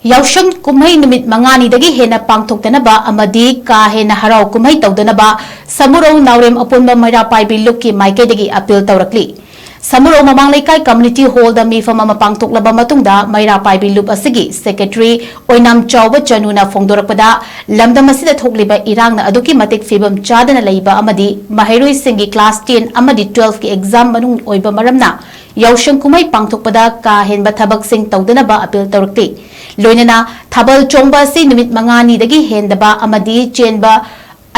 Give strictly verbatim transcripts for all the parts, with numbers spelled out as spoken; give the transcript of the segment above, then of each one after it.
ꯌꯥꯎꯁꯪ ꯀꯨꯝꯍꯩ ꯅꯨꯃꯤꯠ ꯃꯉꯥꯅꯤꯗꯒꯤ ꯍꯦꯟꯅ ꯄꯥꯡꯊꯣꯛꯇꯅꯕ ꯑꯃꯗꯤ ꯀꯥ ꯍꯦꯟꯅ ꯍꯔꯥꯎ ꯀꯨꯝꯍꯩ ꯇꯧꯗꯅꯕ ꯁꯃꯨꯔꯧ ꯅꯥꯎꯔꯦꯝ ꯑꯄꯨꯟꯕ ꯃꯩꯔꯥ ꯄꯥꯏꯕꯤ ꯂꯨꯞꯀꯤ ꯃꯥꯏꯀꯩꯗꯒꯤ ꯑꯄꯤꯜ ꯇꯧꯔꯛꯂꯤ꯫ ꯁꯃꯨꯔꯧ ꯃꯃꯥꯡ ꯂꯩꯀꯥꯏ ꯀꯝꯃ꯭ꯌꯨꯅꯤꯇꯤ ꯍꯣꯜꯗ ꯃꯤꯐꯝ ꯑꯃ ꯄꯥꯡꯊꯣꯛꯂꯕ ꯃꯇꯨꯡꯗ ꯃꯩꯔꯥ ꯄꯥꯏꯕꯤ ꯂꯨꯞ ꯑꯁꯤꯒꯤ ꯁꯦꯀ꯭ꯔꯦꯇꯔꯤ ꯑꯣꯏꯅꯥꯝ ꯆꯥꯎꯕ ꯆꯅꯨꯅ ꯐꯣꯡꯗꯣꯔꯛꯄꯗ, ꯂꯝꯗꯝ ꯑꯁꯤꯗ ꯊꯣꯛꯂꯤꯕ ꯏꯔꯥꯡꯅ ꯑꯗꯨꯛꯀꯤ ꯃꯇꯤꯛ ꯐꯤꯕꯝ ꯆꯥꯗꯅ ꯂꯩꯕ ꯑꯃꯗꯤ ꯃꯍꯩꯔꯣꯏꯁꯤꯡꯒꯤ ꯀ꯭ꯂꯥꯁ ꯇꯦꯟ ꯑꯃꯗꯤ ꯇꯨꯋꯦꯜꯐꯀꯤ ꯑꯦꯛꯖꯥꯝ ꯃꯅꯨꯡ ꯑꯣꯏꯕ ꯃꯔꯝꯅ ꯌꯥꯎꯁꯪ ꯀꯨꯝꯍꯩ ꯄꯥꯡꯊꯣꯛꯄꯗ ꯀꯥ ꯍꯦꯟꯕ ꯊꯕꯛꯁꯤꯡ ꯇꯧꯗꯅꯕ ꯑꯄꯤꯜ ꯇꯧꯔꯛꯂꯤ꯫ ꯂꯣꯏꯅꯅ ꯊꯥꯕꯜ ꯆꯣꯡꯕ ꯑꯁꯤ ꯅꯨꯃꯤꯠ ꯃꯉꯥꯅꯤꯗꯒꯤ ꯍꯦꯟꯗꯕ ꯑꯃꯗꯤ ꯆꯦꯟꯕ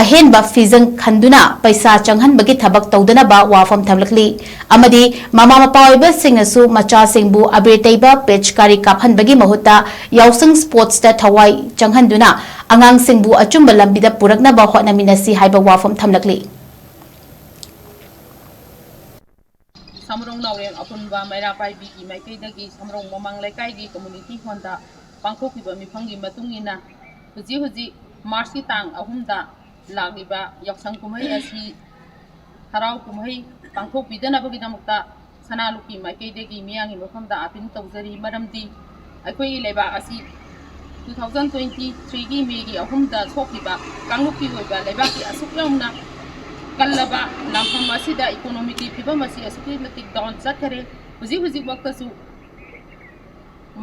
ꯑꯍꯦꯟꯕ ꯐꯤꯖꯪ ꯈꯟꯗꯨꯅ ꯄꯩꯁꯥ ꯆꯪꯍꯟꯕꯒꯤ ꯊꯕꯛ ꯇꯧꯗꯅꯕ ꯋꯥꯐꯝ ꯊꯝꯂꯛꯂꯤ꯫ ꯑꯃꯗꯤ ꯃꯃꯥ ꯃꯄꯥ ꯑꯣꯏꯕꯁꯤꯡꯅꯁꯨ ꯃꯆꯥꯁꯤꯡꯕꯨ ꯑꯕꯤꯔ ꯇꯩꯕ, ꯄꯦꯆꯀꯥꯔꯤ ꯀꯥꯞꯍꯟꯕꯒꯤ ꯃꯍꯨꯠꯇ ꯌꯥꯎꯁꯪ ꯁ꯭ꯄꯣꯔꯠꯁꯇ ꯊꯋꯥꯏ ꯆꯪꯍꯟꯗꯨꯅ ꯑꯉꯥꯡꯁꯤꯡꯕꯨ ꯑꯆꯨꯝꯕ ꯂꯝꯕꯤꯗ ꯄꯨꯔꯛꯅꯕ ꯍꯣꯠꯅꯃꯤꯟꯅꯁꯤ ꯍꯥꯏꯕ ꯋꯥꯐꯝ ꯊꯝꯂꯛꯂꯤ꯫ ꯁꯃꯨꯔꯧ ꯅꯥꯎꯔꯦꯝ ꯑꯄꯨꯟꯕ ꯃꯩꯔꯥ ꯄꯥꯏꯕꯤꯒꯤ ꯃꯥꯏꯀꯩꯗꯒꯤ ꯁꯃꯨꯔꯧ ꯃꯃꯥꯡ ꯂꯩꯀꯥꯏꯒꯤ ꯀꯝꯃ꯭ꯌꯨꯅꯤꯇꯤ ꯍꯣꯜꯗ ꯄꯥꯡꯊꯣꯛꯈꯤꯕ ꯃꯤꯐꯝꯒꯤ ꯃꯇꯨꯡ ꯏꯟꯅ, ꯍꯧꯖꯤꯛ ꯍꯧꯖꯤꯛ ꯃꯥꯔꯆꯀꯤ ꯇꯥꯡ ꯑꯍꯨꯝꯗ ꯂꯥꯛꯂꯤꯕ ꯌꯥꯎꯁꯪ ꯀꯨꯝꯍꯩ ꯑꯁꯤ ꯍꯔꯥꯎ ꯀꯨꯝꯍꯩ ꯄꯥꯡꯊꯣꯛꯄꯤꯗꯅꯕꯒꯤꯗꯃꯛꯇ ꯁꯅꯥ ꯂꯨꯞꯀꯤ ꯃꯥꯏꯀꯩꯗꯒꯤ ꯃꯤꯌꯥꯝꯒꯤ ꯃꯐꯝꯗ ꯑꯥꯄꯤꯜ ꯇꯧꯖꯔꯤ꯫ ꯃꯔꯝꯗꯤ ꯑꯩꯈꯣꯏꯒꯤ ꯂꯩꯕꯥꯛ ꯑꯁꯤ two thousand twenty threeꯒꯤ ꯃꯦꯒꯤ ꯑꯍꯨꯝꯗ ꯊꯣꯛꯈꯤꯕ ꯀꯥꯡꯂꯨꯞꯀꯤ ꯑꯣꯏꯕ ꯂꯩꯕꯥꯛꯀꯤ ꯑꯁꯨꯛ ꯌꯥꯝꯅ ꯀꯜꯂꯕ ꯂꯥꯟꯐꯝ ꯑꯁꯤꯗ ꯏꯀꯣꯅꯣꯃꯤꯛꯀꯤ ꯐꯤꯕꯝ ꯑꯁꯤ ꯑꯁꯨꯛꯀꯤ ꯃꯇꯤꯛ ꯗꯥꯎꯟ ꯆꯠꯈꯔꯦ꯫ ꯍꯧꯖꯤꯛ ꯍꯧꯖꯤꯛꯃꯛꯇꯁꯨ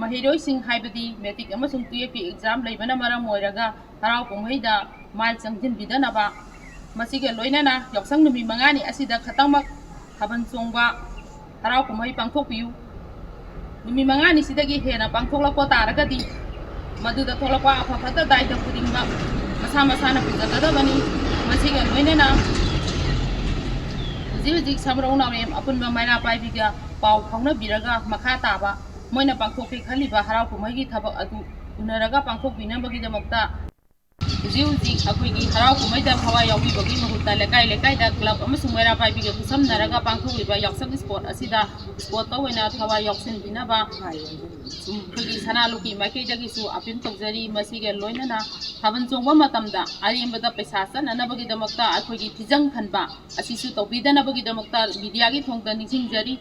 ꯃꯍꯩꯔꯣꯏꯁꯤꯡ, ꯍꯥꯏꯕꯗꯤ ꯃꯦꯇ꯭ꯔꯤꯛ ꯑꯃꯁꯨꯡ ꯇꯨꯌꯦꯜꯐꯀꯤ ꯑꯦꯛꯖꯥꯝ ꯂꯩꯕꯅ ꯃꯔꯝ ꯑꯣꯏꯔꯒ, ꯍꯔꯥꯎ ꯀꯨꯝꯍꯩꯗ ꯃꯥꯏ ꯆꯪꯁꯤꯟꯕꯤꯗꯅꯕ, ꯃꯁꯤꯒ ꯂꯣꯏꯅꯅ ꯌꯥꯎꯁꯪ ꯅꯨꯃꯤꯠ ꯃꯉꯥꯅꯤ ꯑꯁꯤꯗ ꯈꯛꯇꯃꯛ ꯊꯥꯕꯜ ꯆꯣꯡꯕ, ꯍꯔꯥꯎ ꯀꯨꯝꯍꯩ ꯄꯥꯡꯊꯣꯛꯄꯤꯌꯨ꯫ ꯅꯨꯃꯤꯠ ꯃꯉꯥꯅꯤꯁꯤꯗꯒꯤ ꯍꯦꯟꯅ ꯄꯥꯡꯊꯣꯛꯂꯛꯄ ꯇꯥꯔꯒꯗꯤ, ꯃꯗꯨꯗ ꯊꯣꯛꯂꯛꯄ ꯑꯐ ꯐꯠꯇ ꯗꯥꯏꯇ ꯈꯨꯗꯤꯡꯃꯛ ꯃꯁꯥ ꯃꯁꯥꯅ ꯄꯨꯖꯒꯗꯕꯅꯤ꯫ ꯃꯁꯤꯒ ꯂꯣꯏꯅꯅ ꯍꯧꯖꯤꯛ ꯍꯧꯖꯤꯛ ꯁꯃꯨꯔꯧ ꯅꯥꯎꯔꯦꯝ ꯑꯄꯨꯟꯕ ꯃꯩꯔꯥ ꯄꯥꯏꯕꯤꯒ ꯄꯥꯎ ꯐꯥꯎꯅꯕꯤꯔꯒ, ꯃꯈꯥ ꯇꯥꯕ ꯃꯣꯏꯅ ꯄꯥꯡꯊꯣꯛꯀꯦ ꯈꯜꯂꯤꯕ ꯍꯔꯥꯎ ꯀꯨꯝꯍꯩꯒꯤ ꯊꯕꯛ ꯑꯗꯨ ꯎꯅꯔꯒ ꯄꯥꯡꯊꯣꯛꯄꯤꯅꯕꯒꯤꯗꯃꯛꯇ, ꯍꯧꯖꯤꯛ ꯍꯧꯖꯤꯛ ꯑꯩꯈꯣꯏꯒꯤ ꯍꯔꯥꯎ ꯀꯨꯝꯍꯩꯗ ꯊꯋꯥꯏ ꯌꯥꯎꯕꯤꯕꯒꯤ ꯃꯍꯨꯠꯇ, ꯂꯩꯀꯥꯏ ꯂꯩꯀꯥꯏꯗ ꯀ꯭ꯂꯕ ꯑꯃꯁꯨꯡ ꯃꯩꯔꯥ ꯄꯥꯏꯕꯤꯒ ꯈꯨꯠꯁꯝꯅꯔꯒ ꯄꯥꯡꯊꯣꯛꯂꯤꯕ ꯌꯥꯎꯁꯪ ꯁ꯭ꯄꯣꯔꯠ ꯑꯁꯤꯗ ꯁ꯭ꯄꯣꯔꯠꯇ ꯑꯣꯏꯅ ꯊꯋꯥꯏ ꯌꯥꯎꯁꯤꯟꯕꯤꯅꯕ ꯑꯩꯈꯣꯏꯒꯤ ꯁꯅꯥ ꯂꯨꯀꯤ ꯃꯥꯏꯀꯩꯗꯒꯤꯁꯨ ꯑꯥꯄꯤꯜ ꯇꯧꯖꯔꯤ꯫ ꯃꯁꯤꯒ ꯂꯣꯏꯅꯅ ꯊꯥꯕꯜ ꯆꯣꯡꯕ ꯃꯇꯝꯗ ꯑꯔꯦꯝꯕꯗ ꯄꯩꯁꯥ ꯆꯠꯅꯅꯕꯒꯤꯗꯃꯛꯇ ꯑꯩꯈꯣꯏꯒꯤ ꯐꯤꯖꯪ ꯈꯟꯕ ꯑꯁꯤꯁꯨ ꯇꯧꯕꯤꯗꯅꯕꯒꯤꯗꯃꯛꯇ ꯃꯤꯗꯤꯌꯥꯒꯤ ꯊꯣꯡꯗ ꯅꯤꯡꯁꯤꯡꯖꯔꯤ꯫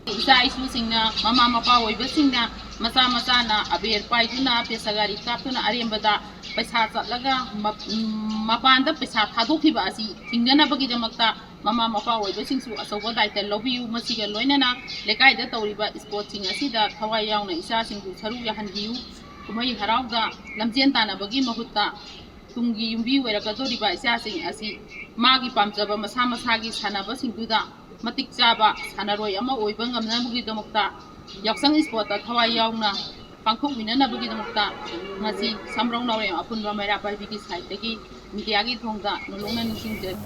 ꯏꯆꯥ ꯏꯁꯨꯁꯤꯡꯅ, ꯃꯃꯥ ꯃꯄꯥ ꯑꯣꯏꯕꯁꯤꯡꯅ ꯃꯆꯥ ꯃꯆꯥꯅ ꯑꯕꯦꯔ ꯄꯥꯏꯗꯨꯅ, ꯄꯦꯁꯥꯒꯥꯔꯤ ꯀꯥꯞꯇꯨꯅ ꯑꯔꯦꯝꯕꯗ ꯄꯩꯁꯥ ꯆꯠꯂꯒ ꯃ-, ꯃꯄꯥꯟꯗ ꯄꯩꯁꯥ ꯊꯥꯗꯣꯛꯈꯤꯕ ꯑꯁꯤ ꯊꯤꯡꯅꯅꯕꯒꯤꯗꯃꯛꯇ ꯃꯃꯥ ꯃꯄꯥ ꯑꯣꯏꯕꯁꯤꯡꯁꯨ ꯑꯆꯧꯕ ꯗꯥꯏꯇ ꯂꯧꯕꯤꯌꯨ꯫ ꯃꯁꯤꯒ ꯂꯣꯏꯅꯅ ꯂꯩꯀꯥꯏꯗ ꯇꯧꯔꯤꯕ ꯏꯁꯄꯣꯔꯠꯁꯤꯡ ꯑꯁꯤꯗ ꯊꯋꯥꯏ ꯌꯥꯎꯅ ꯏꯆꯥꯁꯤꯡꯕꯨ ꯁꯔꯨꯛ ꯌꯥꯍꯟꯕꯤꯌꯨ꯫ ꯀꯨꯝꯍꯩ ꯍꯔꯥꯎꯗ ꯂꯝꯖꯦꯟ ꯇꯥꯟꯅꯕꯒꯤ ꯃꯍꯨꯠꯇ ꯇꯨꯡꯒꯤ ꯌꯨꯝꯕꯤ ꯑꯣꯏꯔꯛꯀꯗꯧꯔꯤꯕ ꯏꯆꯥꯁꯤꯡ ꯑꯁꯤ ꯃꯥꯒꯤ ꯄꯥꯝꯖꯕ ꯃꯁꯥ ꯃꯁꯥꯒꯤ ꯁꯥꯟꯅꯕꯁꯤꯡꯗꯨꯗ ꯃꯇꯤꯛ ꯆꯥꯕ ꯁꯥꯟꯅꯔꯣꯏ ꯑꯃ ꯑꯣꯏꯕ ꯉꯝꯅꯕꯒꯤꯗꯃꯛꯇ ꯌꯥꯎꯁꯪ ꯏꯁꯄꯣꯔꯠꯇ ꯊꯋꯥꯏ ꯌꯥꯎꯅ ꯄꯥꯡꯊꯣꯛꯃꯤꯟꯅꯅꯕꯒꯤꯗꯃꯛꯇ ꯉꯁꯤ ꯁꯝꯕ꯭ꯔꯧ ꯅꯥꯎꯔꯦꯝ ꯑꯄꯨꯟꯕ ꯃꯩꯔꯥ ꯄꯥꯏꯕꯤꯒꯤ ꯁꯥꯏꯠꯇꯒꯤ ꯃꯤꯗꯤꯌꯥꯒꯤ ꯊꯣꯡꯗ ꯅꯧꯂꯣꯛꯅ ꯅꯤꯡꯁꯤꯡꯖꯔꯤ꯫